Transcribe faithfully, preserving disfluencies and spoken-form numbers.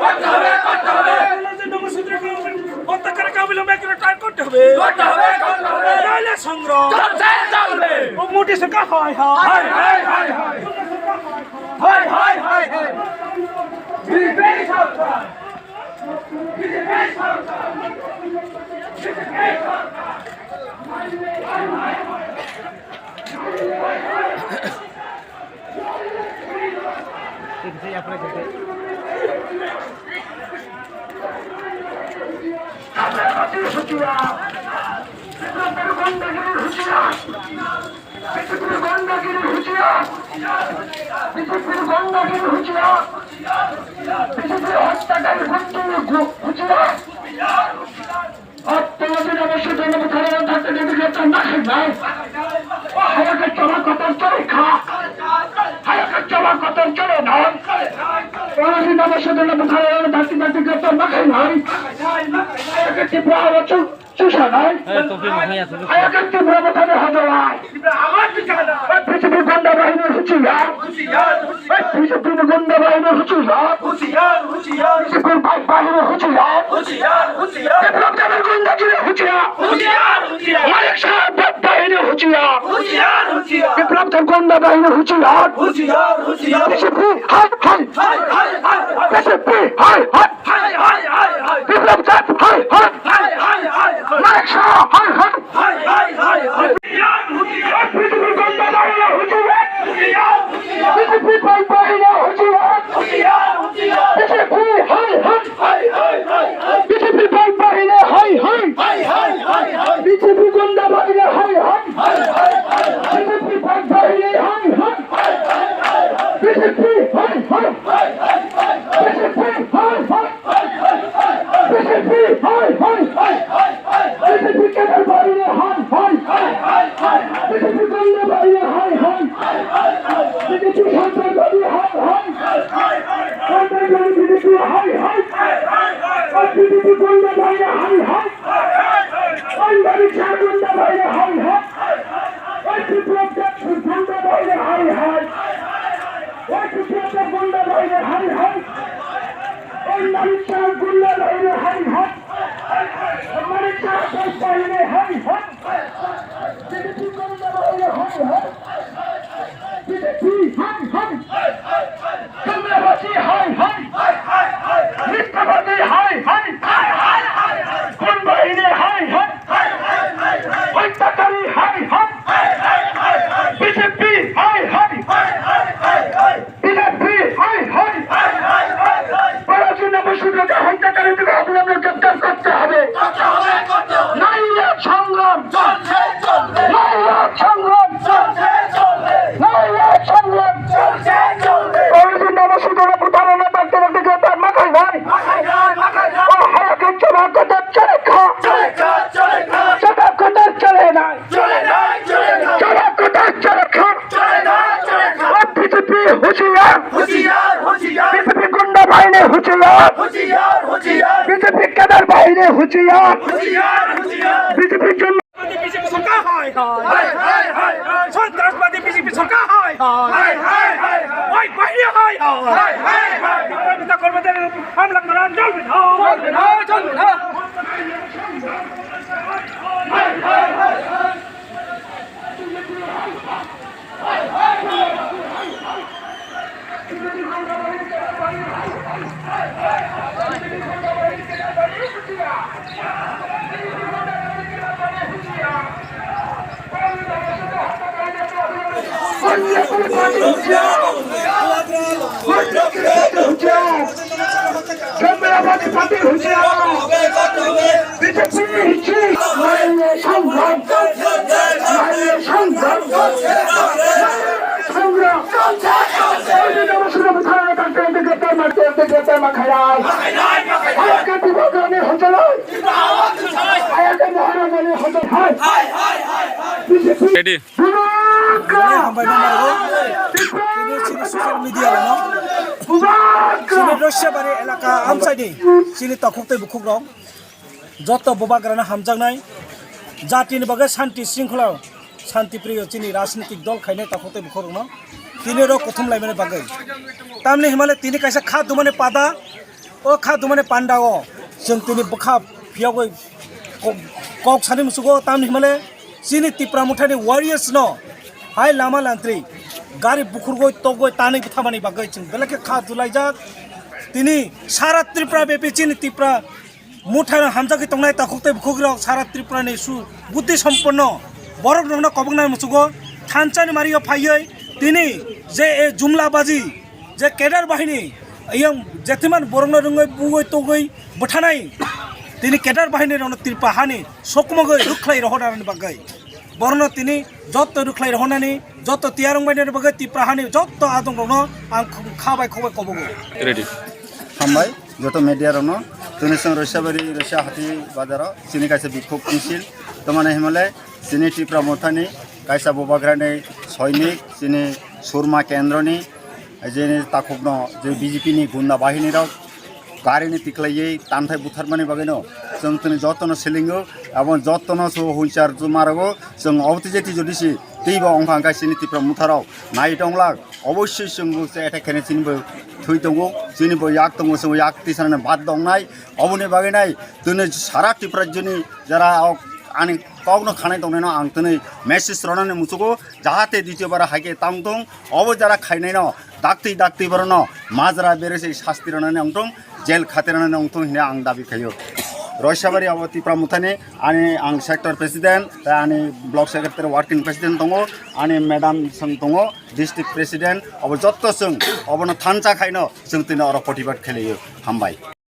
করতে হবে, করতে হবে। বাংলাদেশের নমসূত্রকে হত্যাকারীকে অবিলম্বে গ্রেপ্তার করতে হবে। করতে হবে, করতে হবে। নাইলে সংগ্রাম চলবে, চলবে। ও মোদী সরকার হায় হায়। হায়, হায়, হায়, হায়। হায়, হায়, হায়, হায়। বিজেপি সরকার। বিজেপি সরকার। বিজেপি সরকার। বিজেপির হত্যাকারী গুন্ডাদের হুঁশিয়ার। অত্যন্ত অবশ্যই জনপ্রধানের থাকতে যদি গ্রেপ্তার না খাই নাই, হায়াকে চলা কত চলে খা, হায়াকে চলা কত চলে না। পনেরোশো নবশো জনপ্রধানের থাকতে যদি গ্রেপ্তার না খাই নাই, হায়াকে ত্রিপুরা আবার চু-, চুষা নাই। এই টুপি মাথায় আছে, টুপি। হায়াকে ত্রিপুরা প্রধানের হাতে নাই। বিজেপি গুন্ডা বাহিনীর হুঁশিয়ার। হুঁশিয়ার, হুঁশিয়ার। এই বিজেপি গুন্ডা বাহিনীর হুঁশিয়ার। হুঁশিয়ার, হুঁশিয়ার। বিজেপির বাইক বাহিনীর হুঁশিয়ার। হুঁশিয়ার, হুঁশিয়ার। বিপ্লব দেবের গুন্ডাগিরি হুঁশিয়ার। হুঁশিয়ার, হুঁশিয়ার। মানিক শাহ বাইক বাহিনীর হুঁশিয়ার। হুঁশিয়ার, হুঁশিয়ার। বিপ্লব দেব গুন্ডা বাহিনীর হুঁশিয়ার। হুঁশিয়ার, হুঁশিয়ার। বিজেপি হায় হায়। হায়, হায়, হায়, হায়। বিজেপি হায় হায়। হায়, হায়, হায়, হায়। বিপ্লব দেব হায় হায়। হায়, হায়, হায়, হায়। মানিক শাহ হায় হায়। হায়, হায়, হায়, হায়। বিজেপি গুন্ডা বাহিনীর হুঁশিয়ার। বিজেপি বাইক বাহিনীর হুঁশিয়ার। বিজেপি হায় হায়। বিজেপি বাইক বাহিনীর হায় হায়। বিজেপি গুন্ডা বাহিনীর হায় হায়। বিজেপি বাইক বাহিনীর হায় হায়। বিজেপি হায় হায়। বিজেপি হায় হায়। বিজেপি হায় হায়। বিজেপি ক্যাডার বাহিনীর হায় হায়। বিজেপি কর্মী বাহিনীর হায় হায়। বিজেপি সন্ত্রাসবাদী হায় হায়। সন্ত্রাসবাদী বিজেপি হায় হায়। বিজেপি কর্মী বাহিনীর হায় হায়। সন্ত্রাসী ছাত্র বাহিনীর হায় হায়। বিপ্লব ছাত্র বাহিনীর হায় হায়। বিপ্লব ছাত্র বাহিনীর হায় হায়। এই মানিক শাহ গুন্ডা বাহিনীর হায় হায়। মানিক শাহ বাহিনীর হায় হায়। বিজেপি গুন্ডা বাহিনীর হায় হায়। বিজেপি হায় হায়। সন্ত্রাসবাদী হায় হায়। মিথ্যাবাদী হায় হায়। কোন বাহিনী হায় হায়। হত্যাকারী হায় হায়। বিজেপি হায় হায়। বিজেপি হায় হায়। পড়াশোনা বসুদেরকে হত্যাকারীদের অবিলম্বে গ্রেপ্তার করতে হবে। নাইলে সংগ্রাম। নাইলে সংগ্রাম। নাইলে সংগ্রাম। পড়াশোনা বসুদের প্রতারণা করতে করতে গ্রেপ্তার মাখাই ভাই। ও হায়াকে চলা কথা চলে খা। চলা কথা চলে নাই। চলে নাই, চলে নাই। চলা কথা চলে খা। চলে নাই, চলে নাই। ও বিজেপি হুঁশিয়ার। হুঁশিয়ার, হুঁশিয়ার। বিজেপি গুন্ডা বাহিনী হুঁশিয়ার। হুঁশিয়ার, হুঁশিয়ার। বিজেপি ক্যাডার বাহিনী হুঁশিয়ার। হুঁশিয়ার, হুঁশিয়ার। বিজেপির জন্য বিজেপি সরকার হায় হায়। হায়, হায়, হায়, হায়। সন্ত্রাসবাদী বিজেপি সরকার হায় হায়। হায়, হায়, হায়, হায়। ওই বাহিনী হায় হায়। হায়, হায়, হায়। বিপ্লবী কর্মীদের হামলা করার চলবে না। চলবে না, চলবে না। Ready. Bubagra! Hambai nang nai. Chini, chini social media rok no. Bubagra! Chini Roisabari elaka amchaini chini takhuk tei bukhuk rok joto Bubagra no hamjaknai. Jati ni bagwi shanti shringkhola, shanti priyo chini rajnitik dol khainai takhuk tei bukhuk rok no. Tini rok kuthum laimani bagwi. Tamni himale tini kaisa kha dumani pada. O kha dumani panda o chwng tini bwkha phiyogwi kok, kok sani musugo tamni himale chini Tipra Mothani warriors no hai lama lantri gari bukhurgoi togoi tanwi bwthamani bagwi chwng belai khe kha dulaijak. Tini sara Tripura bepi chini Tipra Mothano hamjagwi tongnai takhuk tei bukhuk rok sara Tripura ni su buddhi somponno borok rokno koboknai musugo thansa ni mario phaiwi tini je e jumla baji je cadre bahini yang jetiman borokno rwngwi bugwi tugwi bwthanai tini cadre bahini rokno Tripura hani sokmogwi rwkhlai rohornani bagwi borokno tini jotto rwkhlai rohornani jotto tiyar wngbainani bagwi Tripura hani jotto adong rokno ang kha bai khobai kobogo. Ready. Hambai joto media rokno tini chwng Roisabari Roisa Hati bazaro chini kaisa bikhuk misil tomani himale chini Tipra Mothani kaisa bubagrani soinik chini Surma kendroni jeni takhukno je B J P ni gunda bahini rok gari ni tiklaiwi tanthai butharmani bagwino chwng tini jotono silingo abo jotono so hunchar juma rogo chwng obotwi jeti jodi si teibo wngkha hwnkhe chini Tipra Motha rok nai tonglak obossoi chwngbo se attack khaina chinibo thwi tongo chinibo yak tongo chwngbo yak tisanani bad tongnai oboni bagwi nai tini sara Tipra joni jara ok ani kokno khanai tongnaino ang tini message rwnani muchugo jahate ditiyo bara haikhe tang tong obo jara khainaino dakti dakti borokno majra berese sasti rwnani ang tong jel khate rwnani ang tong hwnwi ang dabi khaio. Roisabari abo Tipra Mothani ani ang sector president tei ani block secretary working president tongo ani madam song tongo district president obo jotto chwng obono thansa khaino chwng tini oro protibad khlaio hambai.